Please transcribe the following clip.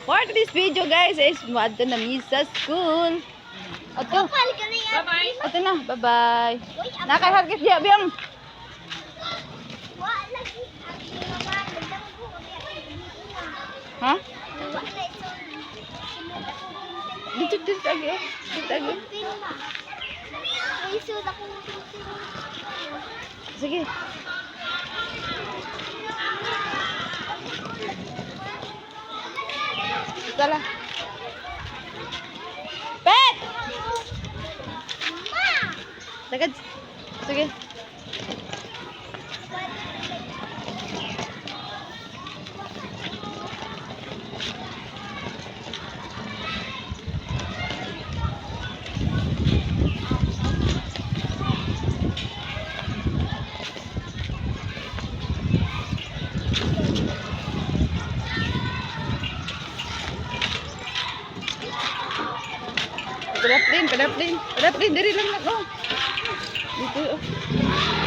For this video, guys, is moadto na mi sa school. Ato. Bye-bye. Ato na. Bye-bye. Nakay hargit diya, biyang. Ha? Dito, dito, agi. Oh. Dito, agi. Sige. Tara. Pet! Tagad. Sige. Padap din, padap din. Padap din, diri lang na ko. Dito. Oh.